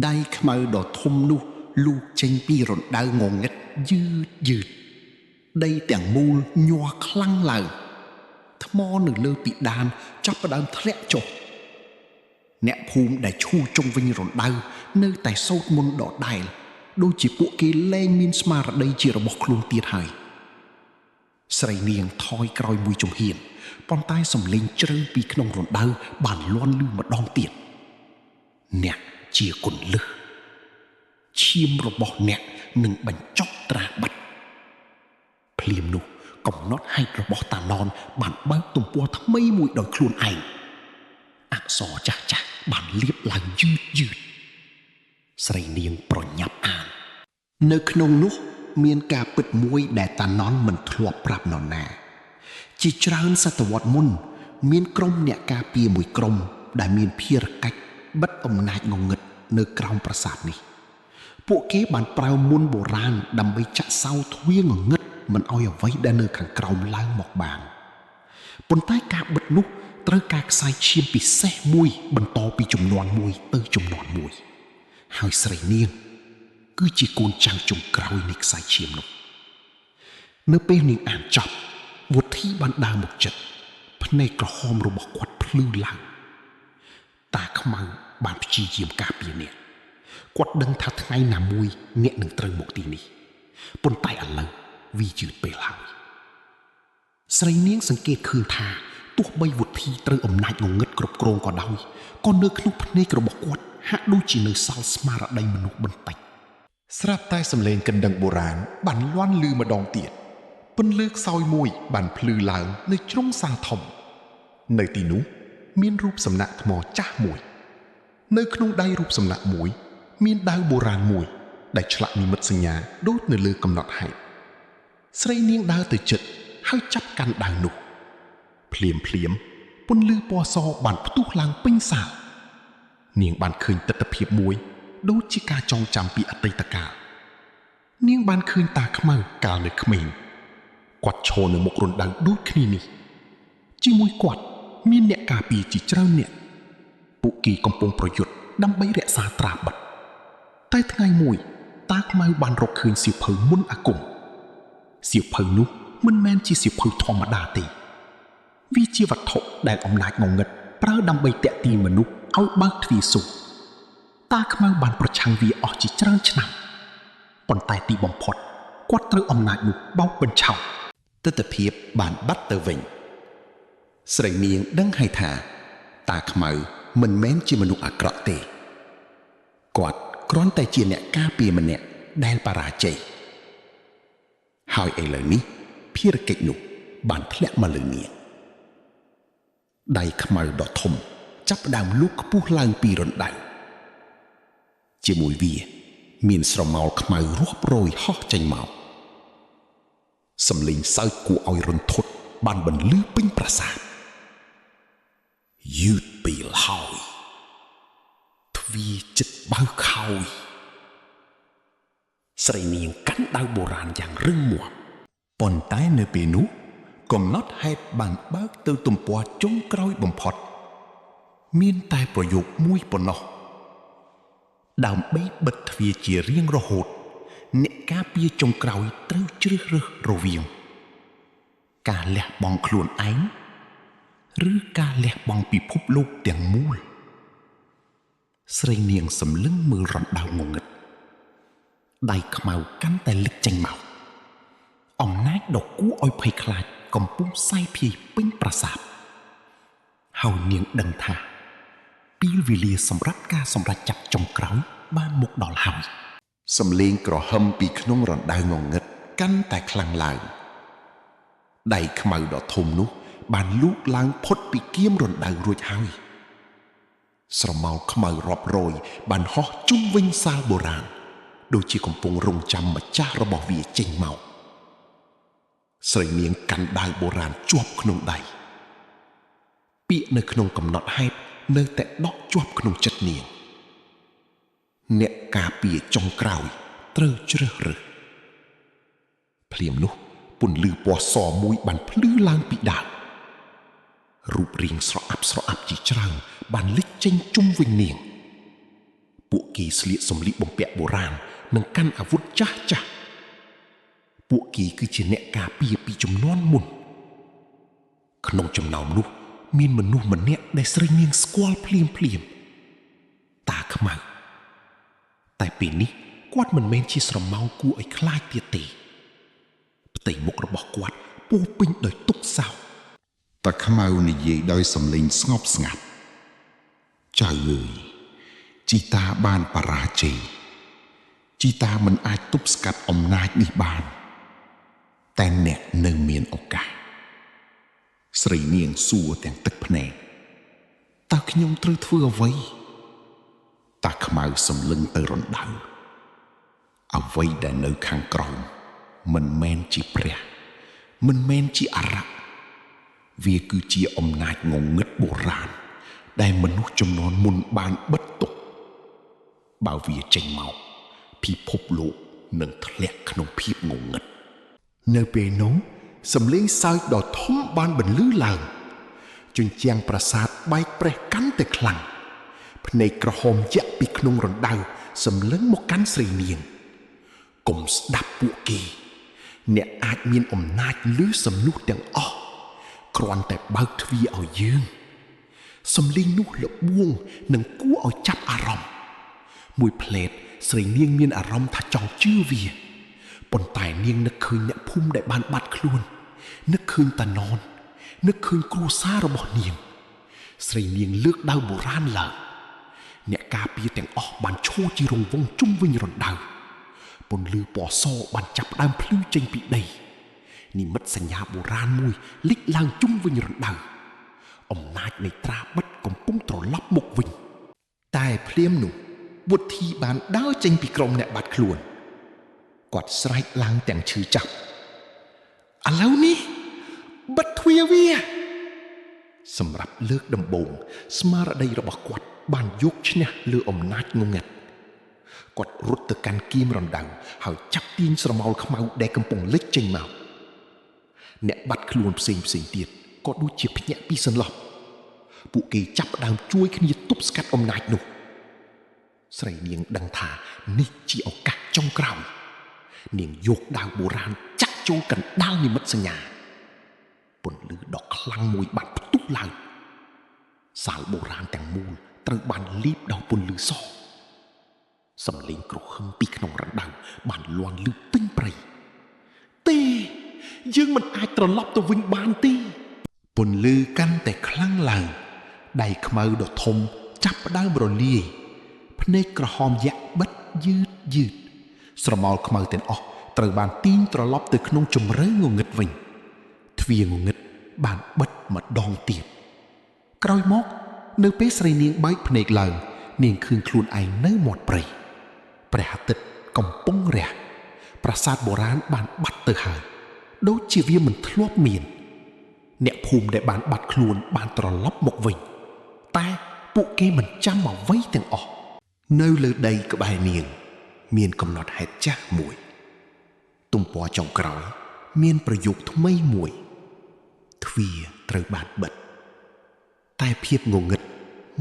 ដៃខ្មៅដ៏ធំនោះលូកចេញពីរណ្ដៅងងឹតយឺតយឺតដីទាំងមូលញ័រខ្លាំងឡើងថ្មនៅលើពិដានចាប់ផ្ដើមធ្លាក់ចុះអ្នកភូមិដែលឈូជុំវិញរណ្ដៅនៅតែសូត្រមន្តដដែលដូចជាពួកគេលែងមានស្មារតីជារបស់ខ្លួនទៀតហើយស្រីនាងថយក្រោយមួយជំហានប៉ុន្តែសំឡេងជ្រៅពីក្នុងរណ្ដៅបានលាន់ឮម្ដងទៀតអ្នកជាគន្លឹះឈាមរបស់អ្នកនឹងបញ្ចប់ត្រាបិទភ្លាមនោះកំណត់ហេតុរបស់តាណនបានបើកទំព័រថ្មីមួយដោយខ្លួនឯងអក្សរចាស់ចាស់បានលៀបឡើងយឺតយឺតស្រីនាងប្រញាប់អាននៅក្នុងនោះមានការពិតមួយដែលតាណនមិនធ្លាប់ប្រាប់នរណាជាច្រើនសតវត្សមុនមានក្រុមអ្នកការពារមួយក្រុមដែលមានភារកិច្ចបិទអំណាចងងឹតនៅក្រោមប្រាសាទនេះពួកគេបានប្រើមន្តបុរាណដើម្បីចាក់សោទ្វារងងឹតមិនឲ្យអ្វីដែលនៅខាងក្រោមឡើងមកបានប៉ុន្តែការបិទនោះត្រូវការខ្សែឈាមពិសេសមួយបន្តពីចំនួនមួយទៅចំនួនមួយហើយស្រីនាងគឺជាកូនចៅចុងក្រោយនៃខ្សែឈាមនោះនៅពេលនាងអានចប់វុធីបានដើរមកចិត្តភ្នែកក្រហមរបស់គាត់ភ្លឺឡើងតាខ្មៅបានព្យាយាមការពារអ្នកគាត់ដឹងថាថ្ងៃណាមួយអ្នកនឹងត្រូវមកទីនេះប៉ុន្តែឥឡូវវាយឺតពេលហើយស្រីនាងសង្កេតឃើញថាទោះបីវុធីត្រូវអំណាចងងឹតគ្រប់គ្រងក៏ដោយក៏នៅក្នុងភ្នែករបស់គាត់ហាក់ដូចជានៅសល់ស្មារតីមនុស្សបន្តិចស្រាប់តែសំឡេងកណ្ដឹងបុរាណបានលាន់ឮម្ដងទៀតពន្លឺខ្សោយមួយបានភ្លឺឡើងនៅជ្រុងសាលធំនៅទីនោះមានរូបសំណាកថ្មចាស់មួយនៅក្នុងដៃរូបសំណាកមួយមានដាវបុរាណមួយដែលឆ្លាក់និមិត្តសញ្ញាដូចនៅលើកំណត់ហេតុស្រីនាងដើរទៅជិតហើយចាប់កាន់ដាវនោះភ្លាមភ្លាមពន្លឺពណ៌សបានផ្ទុះឡើងពេញសាលនាងបានឃើញទិដ្ឋភាពមួយដូចជាការចងចាំពីអតីតកាលនាងបានឃើញតាខ្មៅកាលនៅក្មេងគាត់ឈរនៅមុខរណ្ដៅដូចគ្នានេះជាមួយគាត់មានអ្នកការពារជាច្រើនអ្នកពួកគេកំពុងប្រយុទ្ធដើម្បីរក្សាត្រាបិទតែថ្ងៃមួយតាខ្មៅបានរកឃើញសៀវភៅមុនអាគមសៀវភៅនោះមិនមែនជាសៀវភៅធម្មតាទេវាជាវត្ថុដែលអំណាចងងឹតប្រើដើម្បីទាក់ទាញមនុស្សឲ្យបើកទ្វារសួគ៌តាខ្មៅបានប្រឆាំងវាអស់ជាច្រើនឆ្នាំប៉ុន្តែទីបំផុតគាត់ត្រូវអំណាចនោះបោកបញ្ឆោតទិដ្ឋភាពបានបាត់ទៅវិញស្រីនាងដឹងហើយថាតាខ្មៅមិនមែនជាមនុស្សអាក្រក់ទេគាត់គ្រាន់តែជាអ្នកការពារម្នាក់ដែលបរាជ័យហើយឥឡូវនេះភារកិច្ចនោះបានធ្លាក់មកលើនាងដៃខ្មៅដ៏ធំចាប់ផ្ដើមលូកខ្ពស់ឡើងពីរណ្ដៅជាមួយវាមានស្រមោលខ្មៅរាប់រយហោះចេញមកសំឡេងសើចគួរឲ្យរន្ធត់បានបន្លឺពេញប្រាសាទយឺតពេលហើយទ្វារចិត្តបើកហើយស្រីនាងកាន់ដាវបុរាណយ៉ាងរឹងមាំប៉ុន្តែនៅពេលនោះកំណត់ហេតុបានបើកទៅទំព័រចុងក្រោយបំផុតមានតែប្រយោគមួយប៉ុណ្ណោះដើម្បីបិទទ្វារជារៀងរហូតអ្នកការពារចុងក្រោយត្រូវជ្រើសរើសរវាងការលះបង់ខ្លួនឯងឬការលះបង់ពិភពលោកទាំងមូលស្រីនាងសម្លឹងមើលរណ្ដៅងងឹតដៃខ្មៅកាន់តែលិចចេញមកអំណាចដ៏គួរឲ្យភ័យខ្លាចកំពុងសាយភាយពេញប្រាសាទហើយនាងដឹងថាពេលវេលាសម្រាប់ការសម្រេចចាប់ចុងក្រោយបានមកដល់ហើយសំឡេងក្រហឹមពីក្នុងរណ្ដៅងងឹតកាន់តែខ្លាំងឡើងដៃខ្មៅដ៏ធំនោះបានលូកឡើងផុតពីគៀមរណ្ដៅរួចហើយស្រមោលខ្មៅរាប់រយបានហោះជុំវិញសាលបុរាណដូចជាកំពុងរង់ចាំម្ចាស់របស់វាចេញមកស្រីនាងកាន់ដាវបុរាណជាប់ក្នុងដៃពាក្យនៅក្នុងកំណត់ហេតុនៅតែដក់ជាប់ក្នុងចិត្តនាងអ្នកការពារចុងក្រោយត្រូវជ្រើសរើសភ្លាមនោះពន្លឺពណ៌សមួយបានភ្លឺឡើងពីដើមរូបរាងស្រអាប់ស្រអាប់ជាច្រើនបានលេចចេញជុំវិញនាង ពួកគេស្លៀកសម្លៀកបំពាក់បុរាណនិងកាន់អាវុធចាស់ចាស់ពួកគេគឺជាអ្នកការពារពីជំនាន់មុនក្នុងចំណោមនោះមានមនុស្សម្នាក់ដែលស្រីនាងស្គាល់ភ្លាមភ្លាមតាខ្មៅតែពេលនេះគាត់មិនមែនជាស្រមោលគួរឲ្យខ្លាចទៀតទេផ្ទៃមុខរបស់គាត់ពោពេញដោយទុក្ខសោក តាខ្មៅនិយាយដោយសំឡេងស្ងប់ស្ងាត់ចៅអើយជីតាបានបរាជ័យជីតាមិនអាចទប់ស្កាត់អំណាចនេះបានតែអ្នកនៅមានឱកាសស្រីនាងសួរទាំងទឹកភ្នែកតើខ្ញុំត្រូវធ្វើអ្វីតាខ្មៅសម្លឹងទៅរណ្ដៅអ្វីដែលនៅខាងក្រោមមិនមែនជាព្រះមិនមែនជាអរៈវាគឺជាអំណាចងងឹតបុរាណដែលមនុស្សជំនាន់មុនបានបិទទុកបើវាចេញមកពិភពលោកនឹងធ្លាក់ក្នុងភាពងងឹត នៅពេលនោះសំឡេងសើចដ៏ធំបានបន្លឺឡើងជញ្ជាំងប្រាសាទបែកប្រេះកាន់តែខ្លាំងភ្នែកក្រហមយក្សពីក្នុងរណ្ដៅសម្លឹងមកកាន់ស្រីនាងកុំស្ដាប់ពួកគេអ្នកអាចមានអំណាចលើសំនួសទាំងអស់គ្រាន់តែបើកទ្វារឲ្យយើងសំឡេងនោះល្បួងនិងគួរឲ្យចាប់អារម្មណ៍មួយផ្លែតស្រីនាងមានអារម្មណ៍ថាចង់ជឿវាប៉ុន្តែនាងនឹកឃើញអ្នកភូមិដែលបានបាត់ខ្លួននឹកឃើញតាណននឹកឃើញគ្រួសាររបស់នាងស្រីនាងលើកដាវបុរាណឡើងអ្នកការពារទាំងអស់បានឈរជារង្វង់ជុំវិញរណ្ដៅពន្លឺពណ៌សបានចាប់ផ្ដើមភ្លឺចេញពីដីនិមិត្តសញ្ញាបុរាណមួយលេចឡើងជុំវិញរណ្ដៅអំណាចនៃត្រាបិទកំពុងត្រឡប់មកវិញតែភ្លាមនោះវុធីបានដើរចេញពីក្រុមអ្នកបាត់ខ្លួនគាត់ស្រែកឡើងទាំងឈឺចាប់ឥឡូវនេះបិទទ្វារវាសម្រាប់លើកដំបូងស្មារតីរបស់គាត់បានយកឈ្នះលើអំណាចងងឹតគាត់រត់ទៅកាន់គៀមរណ្ដៅហើយចាប់ទាញស្រមោលខ្មៅដែលកំពុងលេចចេញមកអ្នកបាត់ខ្លួនផ្សេងផ្សេងទៀតក៏ដូចជាភ្ញាក់ពីសន្លប់ពួកគេចាប់ផ្ដើមជួយគ្នាទប់ស្កាត់អំណាចនោះស្រីនាងដឹងថានេះជាឱកាសចុងក្រោយនាងយកដាវបុរាណចាក់ចូលកណ្ដាលនិមិត្តសញ្ញាពន្លឺដ៏ខ្លាំងមួយបានផ្ទុះឡើងសាលបុរាណទាំងមូលត្រូវបានលាបដោយពន្លឺសសំឡេងគ្រហឹមពីក្នុងរណ្ដៅបានលាន់ឮពេញព្រៃទេយើងមិនអាចត្រឡប់ទៅវិញបានទេពន្លឺកាន់តែខ្លាំងឡើងដៃខ្មៅដ៏ធំចាប់ផ្ដើមរលាយភ្នែកក្រហមយក្សបិទយឺតយឺតស្រមោលខ្មៅទាំងអស់ត្រូវបានទាញត្រឡប់ទៅក្នុងជម្រៅងងឹតវិញទ្វារងងឹតបានបិទម្ដងទៀតក្រោយមកនៅពេលស្រីនាងបែកភ្នែកឡើងនាងឃើញខ្លួនឯងនៅមាត់ព្រៃព្រះអាទិត្យកំពុងរះប្រាសាទបុរាណបានបាត់ទៅហើយដូចជាវាមិនធ្លាប់មានអ្នកភូមិដែលបានបាត់ខ្លួនបានត្រឡប់មកវិញតែពួកគេមិនចាំអ្វីទាំងអស់នៅលើដីក្បែរនាងមានកំណត់ហេតុចាស់មួយទំព័រចុងក្រោយមានប្រយោគថ្មីមួយទ្វារត្រូវបានបិទតែភាពងងឹត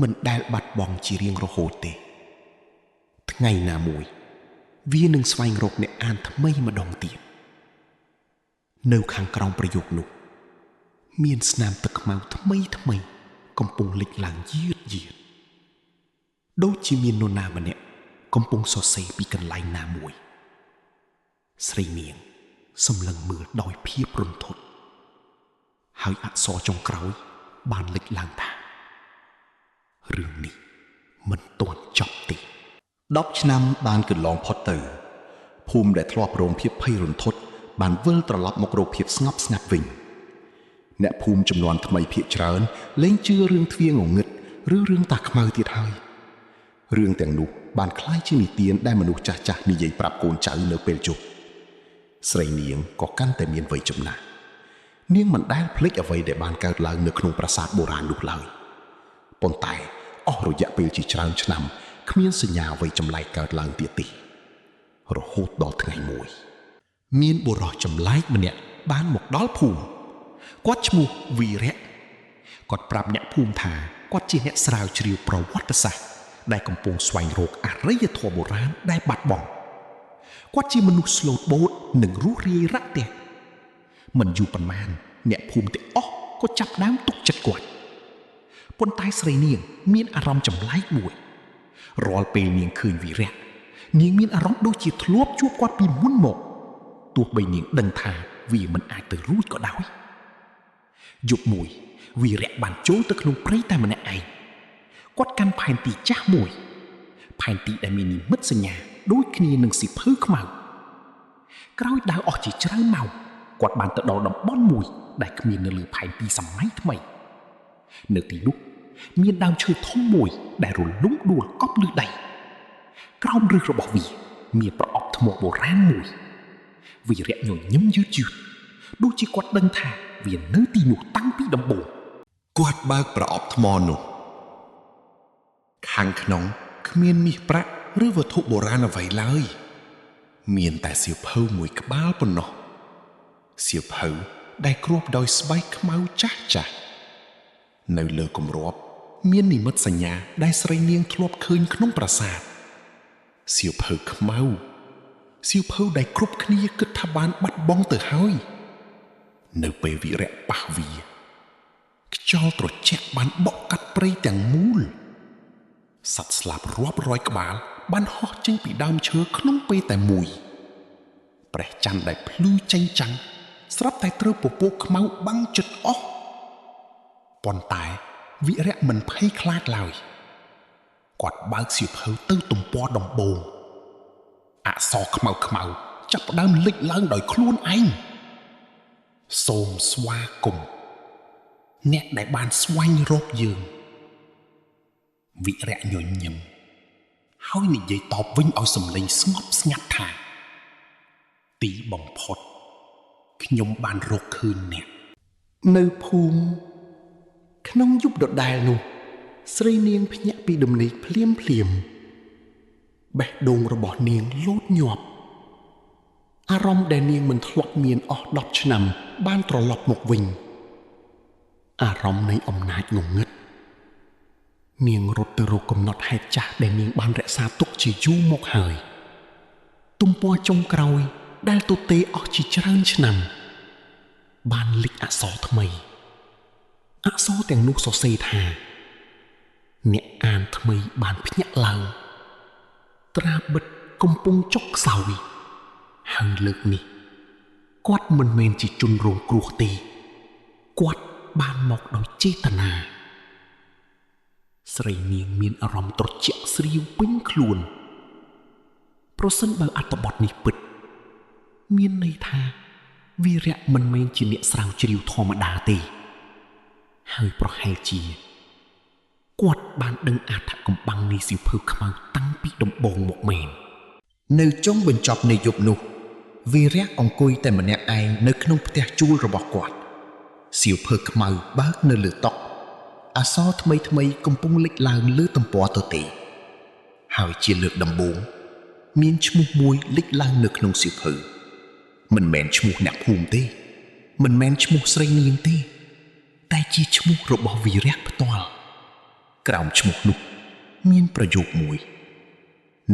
មិនដែលបាត់បង់ជារៀងរហូតទេថ្ងៃណាមួយវានឹងស្វែងរកអ្នកអានថ្មីម្ដងទៀតនៅខាងក្រោមប្រយោគនោះមានស្នាមទឹកខ្មៅថ្មីថ្មីកំពុងលេចឡើងយឺតយឺតដូចជាមាននរណាម្នាក់កំពុងសរសេរពីកន្លែងណាមួយស្រីនាងសម្លឹងមើលដោយភាពរន្ធត់ហើយអក្សរចុងក្រោយបានលេចឡើងថារឿងនេះមិនទាន់ចប់ទេ 10ឆ្នាំបានកន្លងផុតទៅភូមិដែលធ្លាប់រងភាពភ័យរន្ធត់បានវិលត្រឡប់មករកភាពស្ងប់ស្ងាត់វិញអ្នកភូមិចំនួនថ្មីភាគច្រើនលែងជឿរឿងទ្វារងងឹតឬរឿងតាខ្មៅទៀតហើយរឿងទាំងនោះបានក្លាយជានិទានដែលមនុស្សចាស់ៗនិយាយប្រាប់កូនចៅនៅពេលយប់ស្រីនាងក៏កាន់តែមានវ័យចំណាស់នាងមិនដែលភ្លេចអ្វីដែលបានកើតឡើងនៅក្នុងប្រាសាទបុរាណនោះឡើយប៉ុន្តែអស់រយៈពេលជាច្រើនឆ្នាំគ្មានសញ្ញាអ្វីចម្លែកកើតឡើងទៀតទេរហូតដល់ថ្ងៃមួយមានបុរសចម្លែកម្នាក់បានមកដល់ភូមិគាត់ឈ្មោះវីរៈគាត់ប្រាប់អ្នកភូមិថាគាត់ជាអ្នកស្រាវជ្រាវប្រវត្តិសាស្ត្រ ដែលកំពុងស្វែងរកអរិយធម៌បុរាណដែលបាត់បង់គាត់ជាមនុស្សស្លូតបូតនិងរួសរាយរាក់ទាក់មិនយូរប៉ុន្មានអ្នកភូមិទាំងអស់ក៏ចាប់ដើមទុកចិត្តគាត់ប៉ុន្តែស្រីនាងមានអារម្មណ៍ចម្លែកមួយរាល់ពេលនាងឃើញវីរៈនាងមានអារម្មណ៍ដូចជាធ្លាប់ជួបគាត់ពីមុនមកទោះបីនាងដឹងថាវាមិនអាចទៅរួចក៏ដោយយប់មួយវីរៈបានចូលទៅក្នុងព្រៃតែម្នាក់ឯងគាត់កាន់ផែនទីចាស់មួយផែនទីដែលមាននិមិត្តសញ្ញាដូចគ្នានឹងសៀវភៅខ្មៅក្រោយដើរអស់ជាច្រើនម៉ោងគាត់បានទៅដល់តំបន់មួយដែលគ្មាននៅលើផែនទីសម័យថ្មីនៅទីនោះមានដើមឈើធំមួយដែលរលំដួលកប់លើដីក្រោមឫសរបស់វាមានប្រអប់ថ្មបុរាណមួយវីរៈញញឹមយឺតយឺតដូចជាគាត់ដឹងថាវានៅទីនោះតាំងពីដំបូងគាត់បើកប្រអប់ថ្មនោះខាងក្នុងគ្មានមាសប្រាក់ឬវត្ថុបុរាណអ្វីឡើយមានតែសៀវភៅមួយក្បាលប៉ុណ្ណោះសៀវភៅដែលគ្របដោយស្បែកខ្មៅចាស់ចាស់នៅលើគម្របមាននិមិត្តសញ្ញាដែលស្រីនាងធ្លាប់ឃើញក្នុងប្រាសាទសៀវភៅខ្មៅសៀវភៅដែលគ្រប់គ្នាគិតថាបានបាត់បង់ទៅហើយនៅពេលវីរៈប៉ះវាខ្យល់ត្រជាក់បានបក់កាត់ព្រៃទាំងមូលសត្វស្លាបរាប់រយក្បាលបានហោះចេញពីដើមឈើក្នុងពេលតែមួយព្រះច័ន្ទដែលភ្លឺចេញចាំងស្រាប់តែត្រូវពពកខ្មៅបាំងចិត្តអស់ប៉ុន្តែវីរៈមិនភ័យខ្លាចឡើយគាត់បើកសៀវភៅទៅទំព័រដំបូងអក្សរខ្មៅខ្មៅចាប់ផ្ដើមលេចឡើងដោយខ្លួនឯងសូមស្វាគមន៍អ្នកដែលបានស្វែងរកយើងវិរៈញញឹមហើយនិយាយតបវិញឲ្យសំឡេងស្ងប់ស្ងាត់ថាទីបំផុតខ្ញុំបានរកឃើញអ្នកនៅភូមិក្នុងយប់ដដែលនោះស្រីនាងភ្ញាក់ពីដំណេកភ្លាមភ្លាមបេះដូងរបស់នាងលោតញាប់អារម្មណ៍ដែលនាងមិនធ្លាប់មានអស់10ឆ្នាំបានត្រឡប់មកវិញអារម្មណ៍នៃអំណាចងងឹតនាងរត់ទៅរកកំណត់ហេតុចាស់ដែលនាងបានរក្សាទុកជាយូរមកហើយទំព័រចុងក្រោយដែលទទេអស់ជាច្រើនឆ្នាំបានលេចអក្សរថ្មីអក្សរទាំងនោះសរសេរថាអ្នកអានថ្មីបានភ្ញាក់ឡើងត្រាបិទកំពុងចុកខ្សោយហើយលើកនេះគាត់មិនមែនជាជនរងគ្រោះទេគាត់បានមកដោយចេតនាស្រីនាងមានអារម្មណ៍ត្រជាក់ស្រាវពេញខ្លួនប្រសិនបើអត្ថបទនេះពិតមានន័យថាវីរៈមិនមែនជាអ្នកស្រាវជ្រាវធម្មតាទេហើយប្រហែលជាគាត់បានដឹងអត្ថកំបាំងនៃសៀវភៅខ្មៅតាំងពីដំបូងមកមែននៅចុងបញ្ចប់នៃយប់នោះវីរៈអង្គុយតែម្នាក់ឯងនៅក្នុងផ្ទះជួលរបស់គាត់សៀវភៅខ្មៅបើកនៅលើតុអក្សរថ្មីថ្មីកំពុងលេចឡើងលើទំព័រទទេហើយជាលើកដំបូងមានឈ្មោះមួយលេចឡើងនៅក្នុងសៀវភៅមិនមែនឈ្មោះអ្នកភូមិទេមិនមែនឈ្មោះស្រីនាងទេតែជាឈ្មោះរបស់វីរៈផ្ទាល់ក្រោមឈ្មោះនោះមានប្រយោគមួយ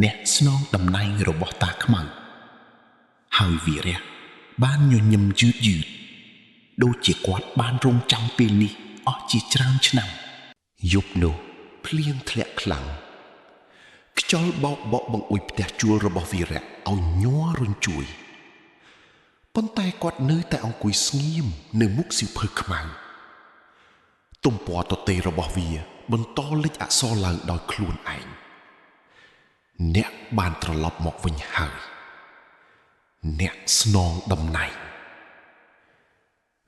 អ្នកស្នងតំណែងរបស់តាខ្មៅហើយវីរៈបានញញឹមយឺតយឺតដូចជាគាត់បានរងចាំពេលនេះអស់ជាច្រើនឆ្នាំយប់នោះភ្លៀងធ្លាក់ខ្លាំងខ្យល់បោកបក់បង្អួចផ្ទះជួលរបស់វីរៈឲ្យញ័ររញ្ជួយប៉ុន្តែគាត់នៅតែអង្គុយស្ងៀមនៅមុខសៀវភៅខ្មៅទំព័រទទេរបស់វាបន្តលេចអក្សរឡើងដោយខ្លួនឯងអ្នកបានត្រឡប់មកវិញហើយអ្នកស្នងតំណែង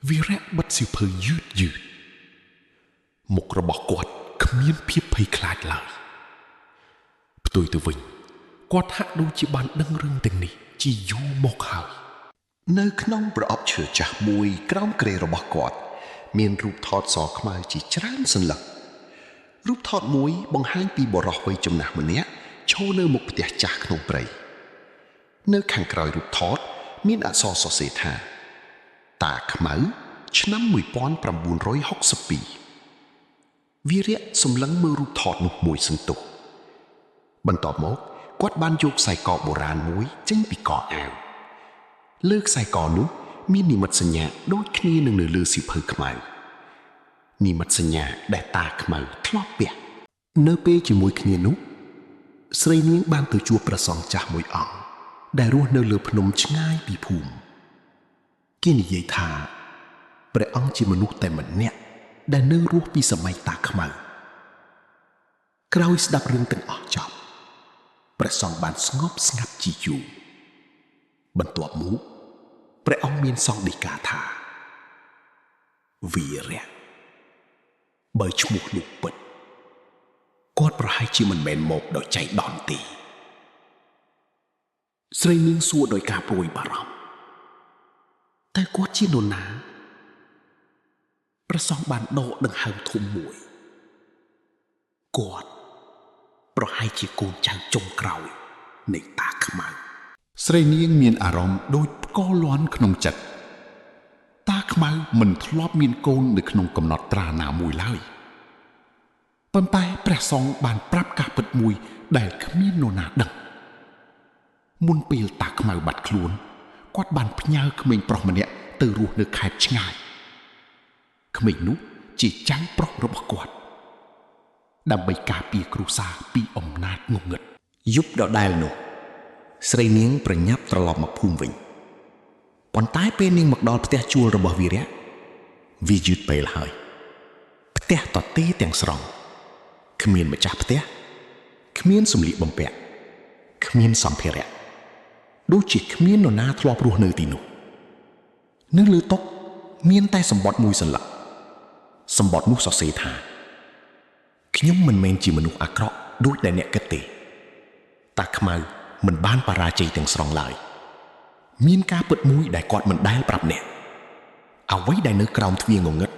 វីរៈបិទសៀវភៅយឺតយឺតមុខរបស់គាត់គ្មានភាពភ័យខ្លាចឡើយផ្ទុយទៅវិញគាត់ហាក់ដូចជាបានដឹងរឿងទាំងនេះជាយូរមកហើយនៅក្នុងប្រអប់ឈើចាស់មួយក្រោមគ្រែរបស់គាត់មានរូបថតសខ្មៅជាច្រើនសន្លឹករូបថតមួយបង្ហាញពីបុរសវ័យចំណាស់ម្នាក់ឈរនៅមុខផ្ទះចាស់ក្នុងព្រៃនៅខាងក្រោយរូបថតមានអក្សរសរសេរថាតាខ្មៅឆ្នាំ1962វីរៈសម្លឹងមើលរូបថតនោះមួយសន្ទុះ បន្ទាប់មកគាត់បានយកខ្សែកបុរាណមួយចេញពីកអាវលើខ្សែកនោះមាននិមិត្តសញ្ញាដូចគ្នានឹងនៅលើសៀវភៅខ្មៅនិមិត្តសញ្ញាដែលតាខ្មៅធ្លាប់ពាក់នៅពេលជាមួយគ្នានោះស្រីនាងបានទៅជួបព្រះសង្ឃចាស់មួយអង្គដែលរស់នៅលើភ្នំឆ្ងាយពីភូមិគេនិយាយថាព្រះអង្គជាមនុស្សតែម្នាក់ដែលនៅរស់ពីសម័យតាខ្មៅក្រោយស្ដាប់រឿងទាំងអស់ចប់ព្រះសង្ឃបានស្ងប់ស្ងាត់ជាយូរបន្ទាប់មកព្រះអង្គមានសង្ឃដីកាថាវីរៈបើឈ្មោះនោះពិតគាត់ប្រហែលជាមិនមែនមកដោយចៃដន្យទេស្រីនាងសួរដោយការព្រួយបារម្ភតែគាត់ជានរណាព្រះសង្ឃបានដកដង្ហើមធំមួយគាត់ប្រហែលជាកូនចៅចុងក្រោយនៃតាខ្មៅ ស្រីនាងមានអារម្មណ៍ដូចផ្គរលាន់ក្នុងចិត្តតាខ្មៅមិនធ្លាប់មានកូននៅក្នុងកំណត់ត្រាណាមួយឡើយប៉ុន្តែព្រះសង្ឃបានប្រាប់ការពិតមួយដែលគ្មាននរណាដឹងមុនពេលតាខ្មៅបាត់ខ្លួនគាត់បានផ្ញើក្មេងប្រុសម្នាក់ទៅរស់នៅខេត្តឆ្ងាយក្មេងនោះជាចៅប្រុសរបស់គាត់ដើម្បីការពារគ្រួសារពីអំណាចងងឹត យប់ដដែលនោះស្រីនាងប្រញាប់ត្រឡប់មកភូមិវិញប៉ុន្តែពេលនាងមកដល់ផ្ទះជួលរបស់វីរៈវាយឺតពេលហើយផ្ទះទទេទាំងស្រុងគ្មានម្ចាស់ផ្ទះគ្មានសម្លៀកបំពាក់គ្មានសម្ភារៈដូចជាគ្មាននរណាធ្លាប់រស់នៅទីនោះនៅលើតុមានតែសម្បត្តិមួយសន្លឹកសម្បត្តិនោះសរសេរថាខ្ញុំមិនមែនជាមនុស្សអាក្រក់ដូចដែលអ្នកគិតទេតាខ្មៅមិនបានបរាជ័យទាំងស្រុងឡើយមានការពិតមួយដែលគាត់មិនដែលប្រាប់អ្នកអ្វីដែលនៅក្រោមទ្វារងងឹត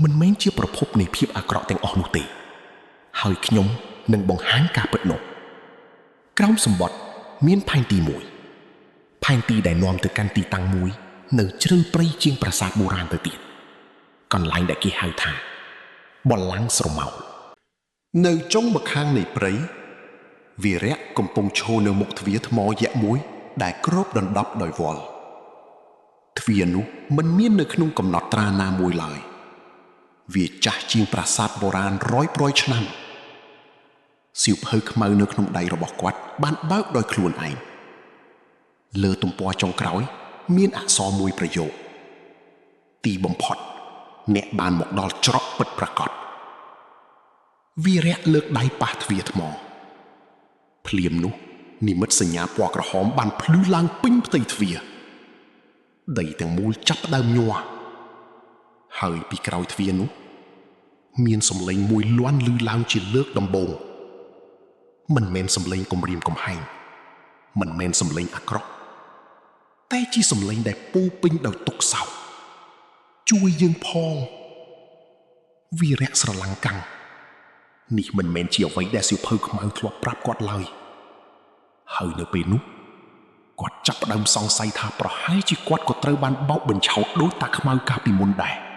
មិនមែនជាប្រភពនៃភាពអាក្រក់ទាំងអស់នោះទេហើយខ្ញុំនឹងបង្ហាញការពិតនោះក្រោមសម្បត្តិមានផែនទីមួយផែនទីដែលនាំទៅកាន់ទីតាំងមួយនៅជ្រៅព្រៃជាងប្រាសាទបុរាណទៅទៀតកន្លែងដែលគេហៅថាបល្ល័ង្កស្រមោល នៅចុងម្ខាងនៃព្រៃវីរៈកំពុងឈរនៅមុខទ្វារថ្មយក្សមួយដែលគ្របដណ្ដប់ដោយវល់ទ្វារនោះមិនមាននៅក្នុងកំណត់ត្រាណាមួយឡើយវាចាស់ជាងប្រាសាទបុរាណរយប្រយឆ្នាំសៀវភៅខ្មៅនៅក្នុងដៃរបស់គាត់បានបើកដោយខ្លួនឯងលើទំព័រចុងក្រោយមានអក្សរមួយប្រយោគទីបំផុតអ្នកបានមកដល់ច្រកពិតប្រាកដវីរៈលើកដៃប៉ះទ្វារថ្មភ្លាមនោះនិមិត្តសញ្ញាពណ៌ក្រហមបានភ្លឺឡើងពេញផ្ទៃទ្វារដីទាំងមូលចាប់ផ្ដើមញ័រហើយពីក្រោយទ្វារនោះមានសម្លេងមួយលាន់ឮឡើងជាលើកដំបូងមិនមែនសម្លេងគំរាមកំហែងមិនមែនសម្លេងអាក្រក់តែជាសម្លេងដែលពោពេញដោយទុក្ខសោកជួយយើងផងវីរៈស្រឡាំងកាំងនេះមិនមែនជាអ្វីដែលសៀវភៅខ្មៅធ្លាប់ប្រាប់គាត់ឡើយហើយនៅពេលនោះគាត់ចាប់ផ្ដើមសង្ស័យថាប្រហែលជាគាត់ក៏ត្រូវបានបោកបញ្ឆោតដោយតាខ្មៅកាលពីមុនដែរ។